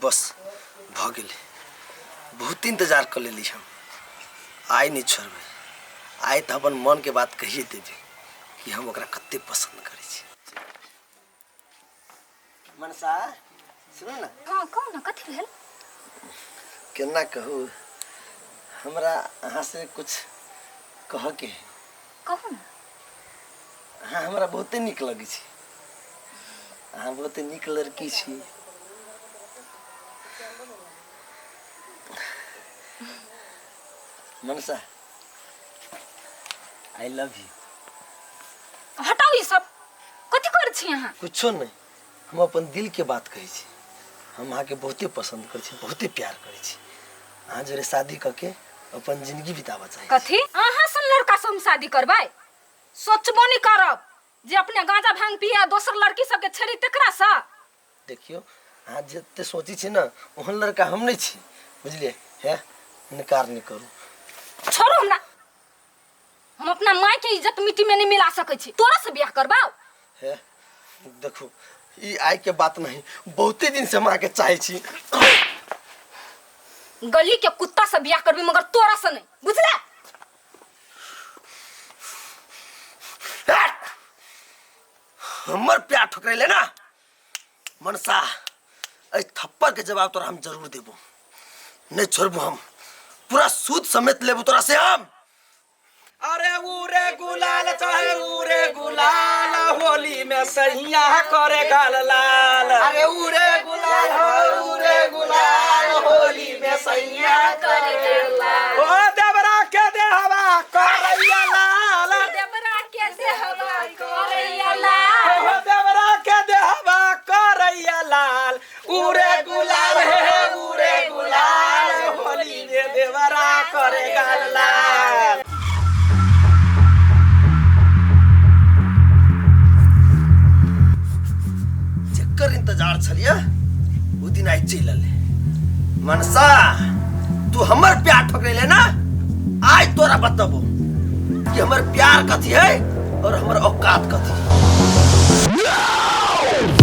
बस भऽ गेलै बहुत इंतजार कऽ लेली हम आइ नहि छोड़बै आइ तऽ अपन मनके बात कहिए देबै कि हम ओकरा कते पसन्द करै छी मनसा सुनू ने हाँ कहू ने कथी भेल केना कहू हमरा अहाँसँ कुछ कहऽके है कहू ने अहाँ हमरा बहुते नीक लगै छी अहाँ बहुते नीक लड़की छी मनसा I love you हटाउ ई सब कथी करै छी अहाँ कुछो नहि हम अपन दिल के बात कहै छी हम अहाँके बहुते पसन्द करै छी बहुते प्यार करै छी अहाँ जोरे शादी कऽ के अपन जिंदगी बिताबऽ चाहै छी कथी अहाँ सन लड़का से हम शादी करबै सोचबो नहीं करब जे अपने गांजा भांग पिया दोसर लड़की सबके छेड़ी तेकरा से देखियौ अहाँ जते सोचै छी ने ओहन लड़का हम नहि छी बुझलियै हे इनकार नहि करू छोड़ो हमरा हम अपना माय के इज्जत मिट्टी में नहीं मिला सकै छी तोरा से बियाह करबाओ हे देखू ई आइ के बात नहीं बहुते दिन से हम अहाँके चाहै छी गली के कुत्ता से बियाह करबी मगर तोरा से नहीं बुझले हट! हमर प्यार ठुकरेले ना मनसा एहि थप्पड़ के जवाब तोरा हम जरूर देबो नहीं छोड़बो हम पूरा सूद समेत लेबो तोरा से हम अरे उरे गुलाल चाहे उरे गुलाल होली में सैया करे गाल लाल अरे उरे गुलाल हो उरे गुलाल होली में सैया करे ओ देवरा के देहवा करैया लाल देवरा के देहवा करैया लाल ओ देवरा के देहवा करैया लाल उरे गुलाल हे उरे गुलाल होली में देवरा करे गाल लाल जेकर इंतजार छलिए उ दिन आइ चलि एलै मनसा तू हमर प्यार ठोकरेले ना आइ तोरा बतबो कि हमर प्यार कथी है और हमर औकात कथी है।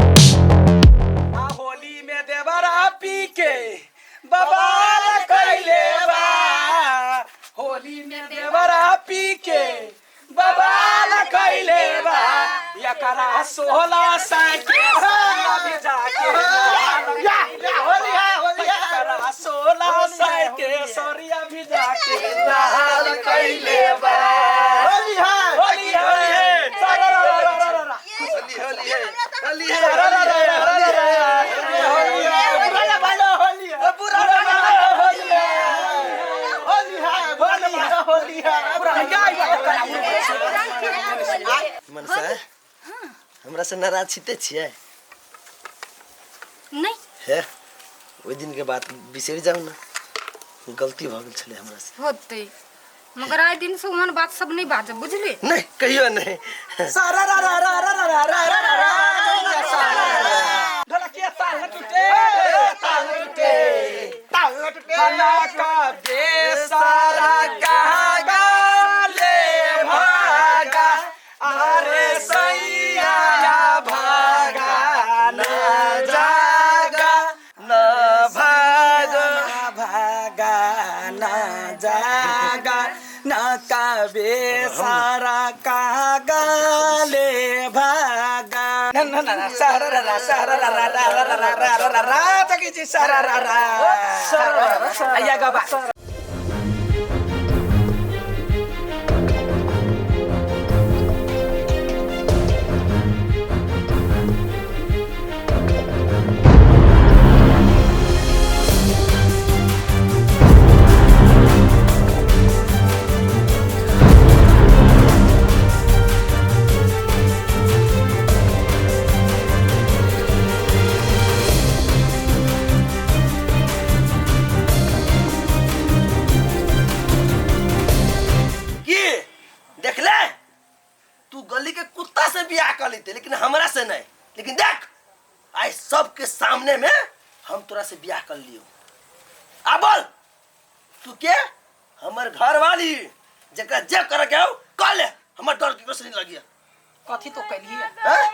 आ होली में देवरा पी के बवाल कैले बा होली में देवरा पी के बवाल कैले बा एकरा 16 साइकिल अभी जाके एकरा 16 साइकिल सरिया भी जाके लाल कैले बा होली है होली है होली है रा रा रा रा रा रा होली होली है होली है रा रा रा रा रा रा होली है बुरा ना मानो होली है बुरा ना मानो होली है होली है बुरा ना मानो होली है बुरा मनसा हमरा से नाराज छिते छियै नहीं हे ओहि दिन के बात बिसरि जाउ ने गलती भऽ गेल छलै हमरा से होते मगर आए दिन से ओहन बात सब नहीं बाजब बुझली नहीं कहियो नहीं सारा रा रा रा रा रा रा रा रा रा ढोलकिया ताल न टूटे ताल न टूटे ताल न टूटे खाना का बेसारा कागा ले भागा अरे सैया भागा न जागा न भाग भागा न जागा न काबे सारा कागा ले भागा न न न सारा रा रा सारा रा रा रा रा रा रा रा रा रा तकी जी सारा रा रा आया गबा की देखले तू गली के कुत्ता से बियाह कर लेते लेकिन हमरा से नहीं लेकिन देख आइ सबके सामने में हम तोरा से बियाह कर लियो आ बोल तू के हमर घर वाली जेकरा जे करे के हो कर ले हमर डर के नहीं लगिया कथी तो कैलिए? हैं?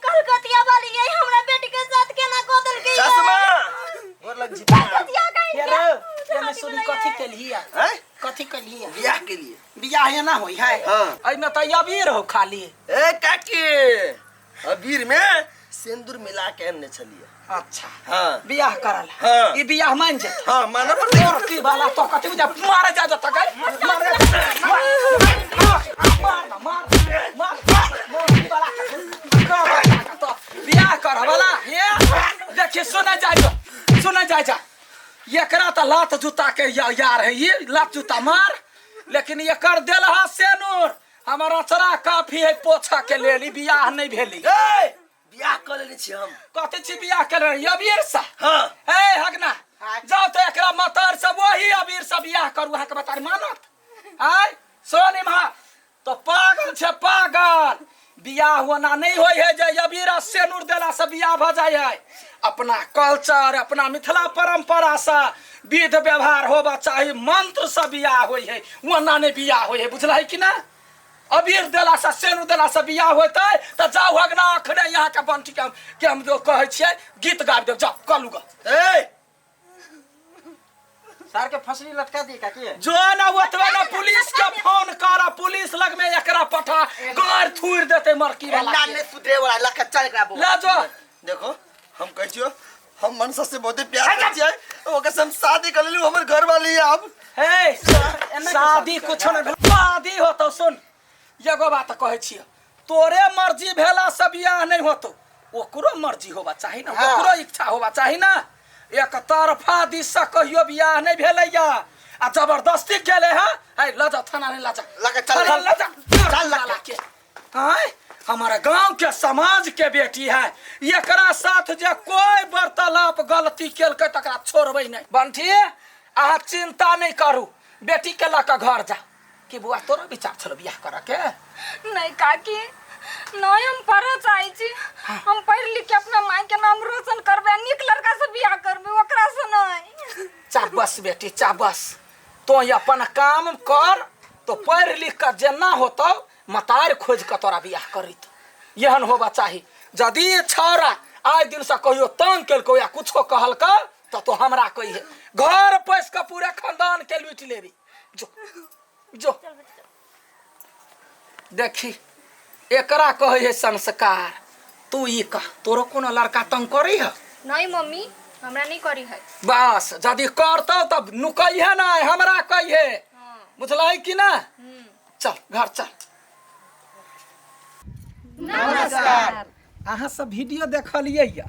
कलकतिया वाली ये हमरा बेटी के साथ केना कऽ देलकै? सासु माँ, गोर लग छी। कलकतिया कहि ये रे, ये में सुनी कथी कैलिए? हैं? कथी कैलिए? बियाह के लिए। बियाह एना होई है? हाँ। एहिमे तऽ अबीर हो खाली। ए काकी, अबीर में सिंदूर मिला के आनने छलिए। अच्छा। हाँ। बियाह करल? हाँ। ई बियाह मान जेत? हाँ, मानऽ पड़तै। लड़की वाला तो कथी बुझा मारे जा जत गए, मारे, मार मार मार मार लड़की वाला के तो बियाह कर वाला। ये देखिए, सुना जाय जो, सुना जाय जा, एकरा तो लात जूता के यार है, ये लात जूता मार, लेकिन एकर देल हा सेनूर हमर अचरा काफी है पोछा के लेल। ई बियाह नहीं भेली। ए, बियाह कऽ लेने छी हम। कथी छी बियाह के लेल? अबीर सा? हाँ। ए हगना, जाओ तो एकरा मतर से वही अबीर से बियाह करू, अहाँके बता मानत? आय सोन इम्हर तो पागल छे पागल। बियाह होना नहीं होय है जे अबीर आ सेनूर देला से बियाह भ जाय है। अपना कल्चर, अपना मिथिला परंपरा से विध व्यवहार होबा चाही, मंत्र से बियाह होय है, ओना नहीं बियाह होय है, बुझलही कि ना? अबीर देला से सेनूर देला से बियाह होतै तऽ जाउ अगना, अखने यहाँ के बंटी के हम जो कहै छियै गीत गाबि देब, जाउ कलू ग। ए सार के फसली लटका दी काकी। जो ना ओतबे ना पुलिस के फोन कर, पुलिस लग में एकरा पठा, गाड़ थूर देते मरकी वाला ना के। नहीं सुधरे वाला लखा, चल एकरा बोल। ले जो। देखो, हम कहै छियो, हम मनसा से बहुते प्यार करै छियै, ओकर से हम शादी कर लेलु, हमर घर वाली आब। हे, शादी कुछो नहीं भेल, शादी होतौ। सुन, एगो बात कहै छियो, तोरे मर्जी भेला से बियाह नहीं होतौ, ओकरो मर्जी होबा चाही ना। हाँ। ओकरो इच्छा होबा चाही ना। एक तरफा दिस से कहियो बियाह नहीं भेलैया आ जबरदस्ती गेले है। है ल जा थाना, नहीं ल जा। लगा चल। थाना ल जा। चल लगा। के आय हमारा गांव के समाज के बेटी है, एकरा साथ जे कोई वार्तालाप गलती केलकै तकरा छोड़बै नहीं। बंठी, अहाँ चिंता नहीं करू, बेटी के लऽ कऽ घर जा। कि बुआ, तोरो विचार छलो बियाह करऽ के? नहीं काकी, नहीं, हम पढ़े चाहै छी। हम पढ़ लिख के अपना माय के नाम रोशन करबै आ नीक लड़का से बियाह करबै, ओकरा से नहीं। चाबस बेटी चाबस, तो अपन काम कर, तो पढ़ लिख कऽ जेना होतौ मतार खोज कऽ तोरा बियाह करित, एहन होबा चाही। यदि छौड़ा आइ दिन से कहियो तंग केलकौ या कुछो कहलकौ तऽ तो हमरा कहिहे, घर पैस कऽ पूरे खानदान के लूटि लेबी। जो जो, देखी एकरा कहै है संस्कार। तू ई कह, तोरो कोनो लड़का तंग करी है? नहीं मम्मी, हमरा नहीं करी है। बस, यदि करतौ तब नुकैहे नहीं, हमरा कहिहे, बुझलही कि ना? चल घर चल। नमस्कार। अहाँ सब वीडियो देखलियै यऽ,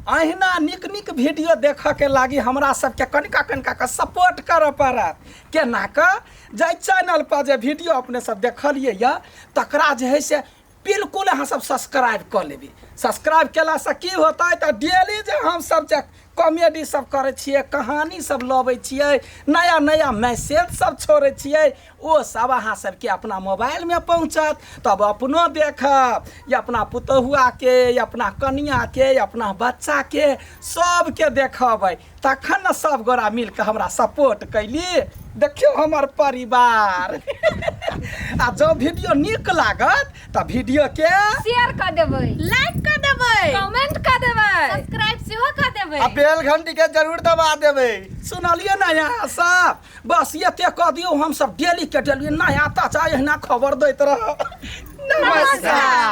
अहिना नीक नीक वीडियो देखऽके लागी हमरा सबके कनिका कनिका कऽ सपोर्ट करऽ पड़त। केना कऽ? जाहि चैनल पर जे वीडियो अपने सब देखलियै यऽ तकरा जे है से बिल्कुल अहाँ सब सब्सक्राइब कऽ लेबै। सब्सक्राइब केलासँ की होतै? तऽ डेली जे हमसब जे कॉमेडी सब करै छियै, कहानी सब लबै छियै, नया नया मैसेज सब छोड़ै छियै, ओ सब अहाँ सबके अपना मोबाइलमे पहुँचत, तब अपनो देखब या अपना पुतहुआके या अपना कनिआके या अपना बच्चाके सबके देखबै, तखन ने सब गोरा मिलके हमरा सपोर्ट कैली। देखियौ हमर परिवार। आ जँ वीडियो नीक लागत तऽ वीडियोके शेयर कर देबै, लाइक कर देबै, कमेंट कर देबै, सब्सक्राइब सेहो कर देबै आ बेल घंटी के जरूर दबा देबै। सुनलियै ने यहाँ सब? बस एते कऽ दियौ, हमसब डेली के डेली नया ताजा एहिना खबर दैत रहब। नमस्कार।